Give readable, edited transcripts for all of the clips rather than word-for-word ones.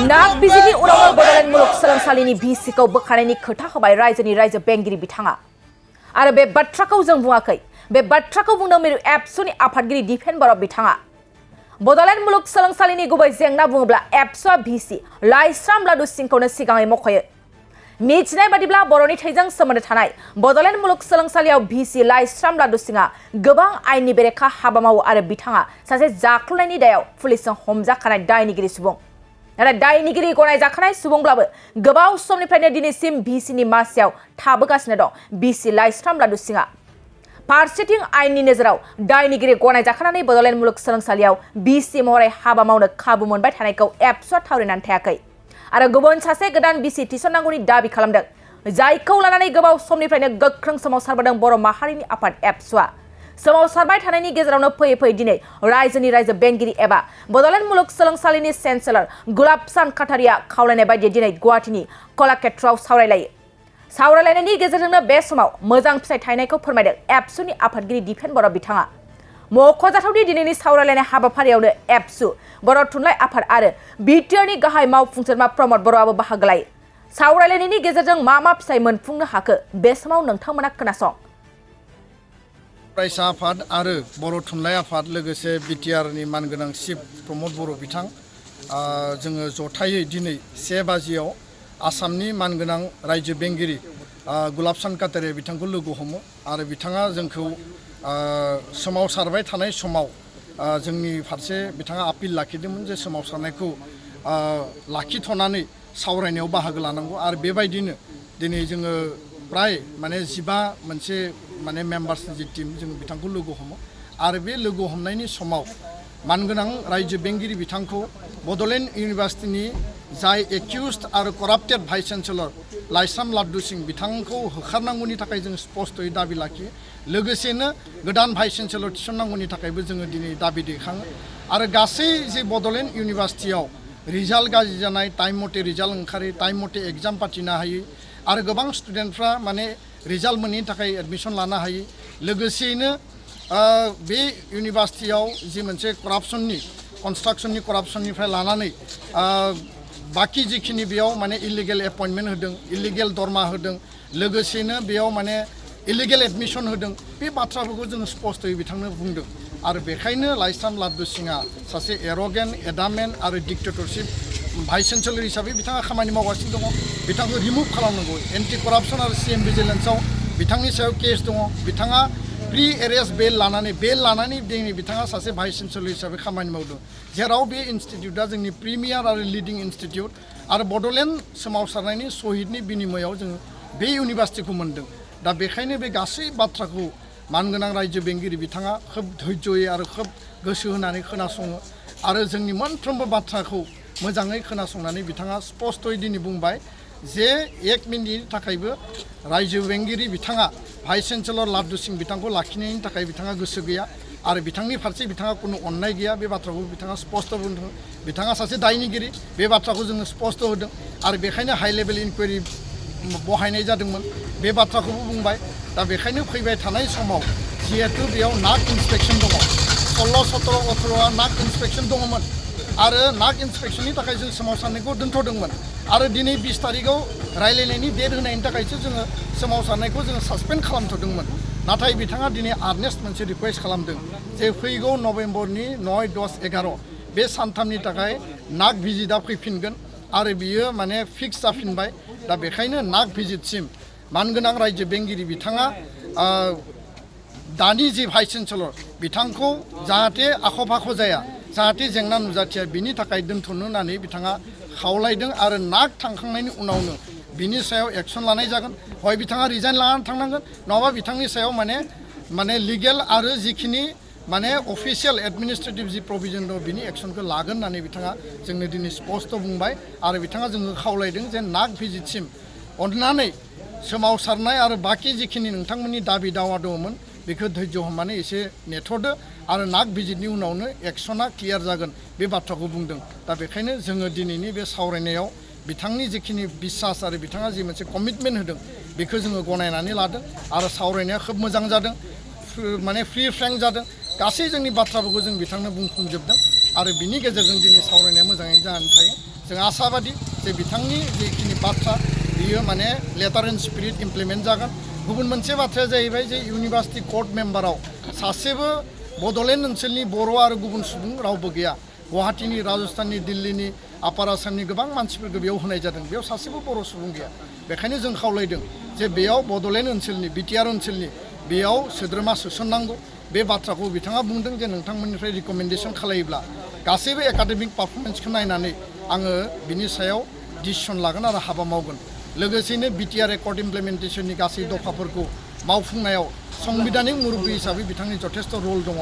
नाग बिजिनि उनाव बड'लेण्ड मुलुगसोलोंसालिनि भिसिखौ बोखारनायनि खोथा होबाय रायजो बेंगिरि बिथाङा आरो बे बाथ्राखौ जों बुङाखै बे बाथ्राखौ बुंदों मिरु एबसुनि आफादगिरि दिपेन बर' बिथाङा बड'लेण्ड मुलुगसोलोंसालिनि गुबै जेंना बुङोब्ला एबसुआ भिसि लाइस्राम लादु सिंखौनो सिगाङै मख'यो मिथिनाय बादिब्ला बर'नि थैजों सोमोन्दो थानाय बड'लेण्ड मुलुगसोलोंसालियाव भिसि लाइस्राम लादु सिंआ गोबां आयेननि बेरेखा हाबा मावो आरो बिथाङा सासे जाख्ल'नायनि दायाव पुलिसजों हमजाखानाय दायनिगिरि सुबुं नाथाय दायनिगिरि गनायजाखानाय सुबुंब्लाबो गोबाव समनिफ्रायनो दिनैसिम भिसिनि मासियाव थाबोगासिनो दं भिसि लाइस्राम लादु सिंआ फारसेथिं आयेननि नोजोराव दायनिगिरि गनायजाखानानै बड'लेण्ड मुलुगसोलोंसालियाव भिसि महरै हाबा मावनो खाबु मोनबाय थानायखौ एबसुआ थावरिनानै थायाखै आरो गुबुन सासे गोदान भिसि थिसननांगौनि दाबि खालामदों जायखौ लानानै गोबाव समनिफ्रायनो गोख्रों सोमावसारबोदों बर' माहारिनि आफाद एबसुआ सोमावसारबाय थानायनि गेजेरावनो फैयै दिनै रायजो बेंगिरि एबा बड'लेण्ड मुलुगसोलोंसालिनि चेन्सेलर गुलाबसान काटारिया खावलायनाय बायदि दिनै गुवाहाटीनि कलाक्षेत्रआव सावरायलायनायनि गेजेरजोंनो बे समाव मोजां फिथाइ थायनायखौ फोरमायदों एबसुनि आफादगिरि दिपेन बर' बिथाङा मख'जाथावदि दिनैनि सावरायलायनाय हाबाफारियावनो एबसु बर' थुनलाइ आफाद आरो बिटिआरनि गाहाय मावफुंसारमा प्रमद बर'आबो बाहागो लायो सावरायलायनायनि गेजेरजों मा फिथाइ मोनफुंनो हाखो बे समाव नोंथांमोना खोनासं फरायसा आफाद आरो बर' थुनलाइ आफाद लोगोसे बिटिआरनि मानगोनां चिफ प्रमद बर' बिथां जोङो जथायै दिनै 1 बाजियाव आसामनि मानगोनां रायजो बेंगिरि गुलाबसान काटारिया बिथांखौ लोगो हमो आरो बिथाङा जोंखौ सोमावसारबाय थानाय समाव जोंनि फारसे बिथाङा आपिल लाखिदोंमोन जे सोमावसारनायखौ लाखिथ'नानै सावरायनायाव बाहागो लानांगौ आरो बेबायदिनो दिनै जोङो प्राय माने 15 मोनसे माने मेम्बार्सनि जि टीम जों बिथांखौ लोगो हमो आरो बे लोगो हमनायनि समाव मानगोनां रायजो बेंगिरि बिथांखौ बड'लेण्ड इउनिभार्सिटिनि जाय एक्यूज्ड आरो कराप्टेड भाइस चेन्सेलर लाइस्राम लादु सिं बिथांखौ होखारनांगौनि थाखाय जों स्पष्टयै दाबि लाखियो लोगोसेनो गोदान भाइस चेन्सेलर थिसननांगौनि थाखायबो जोङो दिनै दाबि दैखाङो आरो गासै जे बड'लेण्ड इउनिभार्सिटियाव रिजाल्ट गाज्रि जानाय टाइम मथे रिजाल्ट ओंखारै टाइम मथे एग्जाम फाथिनो हायै आरो गोबां स्टुडेन्टफ्रा माने रिजाल्ट मोनैनि थाखाय एडमिशन लानो हायै लोगोसेयैनो बे इउनिभार्सिटियाव जि मोनसे कनस्ट्राक्शननि करापसननिफ्राय लानानै बाकी जिखिनि बेयाव माने इलिगेल एपइन्टमेन्ट होदों इलिगेल दरमा होदों लोगोसेनो बेयाव माने इलिगेल एडमिशन होदों बे बाथ्राफोरखौ जोङो स्पष्टयै बिथांनो बुंदों आरो बेखायनो लाइस्राम लादु सिंआ सासे एर'गेन्ट एडामेन्ट आरो डिक्टेटरशिप भाइस चेन्सेलर हिसाबै बिथाङा खामानि मावगासिनो दङ बिथांखौ रिमुभ खालामनांगौ एन्टि करापसन आरो सिएम भिजिलेन्सआव बिथांनि सायाव केस दङ बिथाङा प्रि एरेस्ट बेल लानानै दिनै बिथाङा सासे भाइस चेन्सेलर हिसाबै खामानि मावदों जेराव बे इनस्टिट्युटआ जोंनि प्रिमियार आरो लिडिं इनस्टिट्युट आरो बड'लेण्ड सोमावसारनायनि शहीदनि बिनिमयाव जोङो बे इउनिभार्सिटिखौ मोनदों दा बेखायनो बे गासै बाथ्राखौ मानगोनां रायजो बेंगिरि बिथाङा खोब धैर्ययै आरो खोब गोसो होनानै खोनासङो आरो जोंनि मोनफ्रोमबो बाथ्राखौ मोजाङै खोनासंनानै बिथाङा स्पष्टयै दिनै बुंबाय जे 1 मिनिटनि थाखायबो रायजो बेंगिरि बिथाङा भाइस चेन्सेलर लादु सिं बिथांखौ लाखिनायनि थाखाय बिथाङा गोसो गैया आरो बिथांनि फारसे बिथाङा कुनु अननाय गैया बे बाथ्राखौ बिथाङा स्पष्ट बुंदों बिथाङा सासे दायनिगिरि बे बाथ्राखौ जोङो स्पष्ट होदों आरो बेखायनो हाइ लेभेल इनकुवेरि बहायनाय जादोंमोन बे बाथ्राखौबो बुंबाय दा बेखायनो फैबाय थानाय समाव जिहेतु बेयाव नाग इन्सपेक्सन दङ 16, 17, 18आ नाग इन्सपेक्सन दङमोन आरो नाग इन्सपेक्शननि थाखाय जों सोमावसारनायखौ दोनथ'दोंमोन आरो दिनै 20 तारिखआव रायलायनायनि डेट होनायनि थाखायसो जोङो सोमावसारनायखौ जोङो सासपेन्ड खालामथ'दोंमन नाथाय बिथाङा दिनै आर्नेस्ट मोनसे रिक्वेस्ट खालामदों जे फैगौ नभेम्बरनि 9, 10, 11 बे सानथामनि थाखाय नाग भिजिटआ फैफिनगोन आरो बियो माने फिक्स जाफिनबाय दा बेखायनो नाग भिजिटसिम मानगोनां रायजो बेंगिरि बिथाङा दानि जि भाइस चेन्सेलर बिथांखौ जाहाथे आख' फाख' जाया जाहाथे जेंना नुजाथिया बिनि थाखाय दोनथ'नो होननानै बिथाङा खावलायदों आरो नाग थांखांनायनि उनावनो बिनि सायाव एक्सन लानाय जागोन हय बिथाङा रिजाइन लानानै थांनांगोन नङाबा बिथांनि सायाव माने लिगेल आरो जिखिनि माने अफिसियेल एडमिनिस्ट्रेटिभ जि प्रभिजन दं बिनि एक्सनखौ लागोन होननानै बिथाङा जोंनो दिनै स्पष्ट बुंबाय आरो बिथाङा जोङो खावलायदों जे नाग भिजिटसिम अननानै सोमावसारनाय आरो बाखि जिखिनि नोंथांमोननि दाबि दावा दङमोन बेखौ धैर्य हमनानै एसे नेथ'दो आरो नाक बिजितनि उनावनो एक्सना क्लियार जागोन बे बाथ्राखौ बुंदों। दा बेखायनो जोङो दिनैनि बे सावरायनायाव बिथांनि जिखिनि बिसास आरो बिथाङा जि मोनसे कमिटमेन्ट होदों बेखौ जोङो गनायनानै लादों आरो सावरायनाया खोब मोजां जादों, माने फ्रि फ्रेंक जादों। गासै जोंनि बाथ्राफोरखौ जों बिथांनो बुंफुंजोबदों आरो बिनि गेजेरजों दिनै सावरायनाया मोजाङै जानानै थायो। जों आसाबादि जे बिथांनि जिखिनि बाथ्रा बियो माने लेटार एन्ड स्पिरिट इमप्लिमेन्ट जागोन। गुबुन मोनसे बाथ्राया जाहैबाय जे इउनिभार्सिटि कर्ट मेम्बाराव सासेबो बड'लेण्ड ओनसोलनि बर' आरो गुबुन सुबुं रावबो गैया। गुवाहाटीनि, राजस्थाननि, दिल्लीनि, आपार आसामनि गोबां मानसिफोरखौ बेयाव होनाय जादों। बेयाव सासेबो बर' सुबुं गैया। बेखायनो जों खावलायदों जे बेयाव बड'लेण्ड ओनसोलनि, बिटिआर ओनसोलनि बेयाव सोद्रोमा सोसननांगौ। बे बाथ्राखौ बिथाङा बुंदों जे नोंथांमोननिफ्राय रिकमेन्डेसन खालायोब्ला गासैबो एकाडेमिक पारफरमेन्सखौ नायनानै आङो बिनि सायाव डिसिसन लागोन आरो हाबा मावगोन। लोगोसेनो बिटिआर एकर्ड इमप्लिमेन्टेसननि गासै दफाफोरखौ मावफुंनायाव संबिधानिक मुरब्बि हिसाबै बिथांनि जथेस्थ' रल दङ।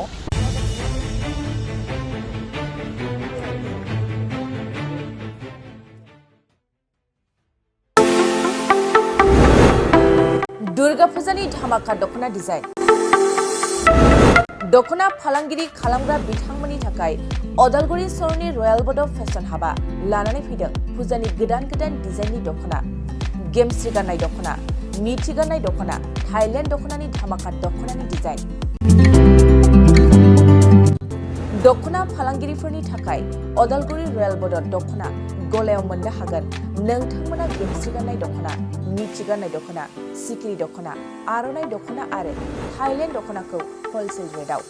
दुर्गा फुजानि धामाका दख'ना डिजाइन। दख'ना फालांगिरि खालामग्रा बिथांमोननि थाखाय अदालगुरि सहरनि रयेल बड' फेशन हाबा लानानै फैदों फुजानि गोदान गोदान डिजाइननि दख'ना, गेमस्रि गाननाय दख'ना, मिथि गाननाय दख'ना, थाइलेण्ड दख'नानि धामाका दख'नानि डिजाइन। दख'ना फालांगिरिफोरनि थाखाय अदालगुरि रयेल बड' दख'ना गलायाव मोननो हागोन। नोंथांमोना गेमस्रि गाननाय दख'ना, मिथि गाननाय दख'ना, सिखिरि दख'ना, आर'नाइ दख'ना आरो थाइलेण्ड दख'नाखौ हलसेल रेटआव।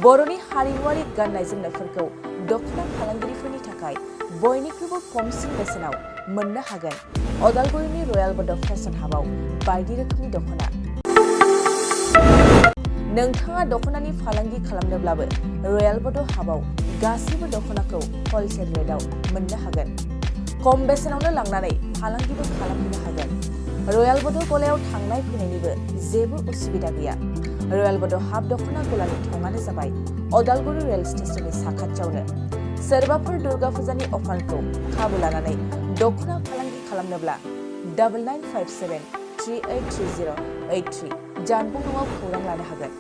बर'नि हारिमुआरि गाननाय जोमनायफोरखौ दख'ना फालांगिरिफोरनि थाखाय बयनिख्रुइबो खमसिन बेसेनाव मोननो हागोन। अदालगुरिनि रयेल बड' फेशन हाबाव बायदि रोखोमनि दख'ना। नोंथाङा दख'नानि फालांगि खालामनोब्लाबो रयेल बड' हाबाव गासैबो दख'नाखौ हलसेल रेटआव मोननो हागोन। खम बेसेनावनो लांनानै फालांगिबो खालामनो हागोन। रयेल बड' गलायाव थांनाय फैनायनिबो जेबो उसुबिदा गैया। रयेल बड' हाब दख'ना गलानि थंआनो जाबाय अदालगुरि रेल स्टेशननि साखाथियावनो। सोरबाफोर दुर्गा फुजानि अफारखौ खाबु लानानै दख'ना फालांगि खालामनोब्ला 9957 383083 जानबुं न'आव खौरां लानो हागोन।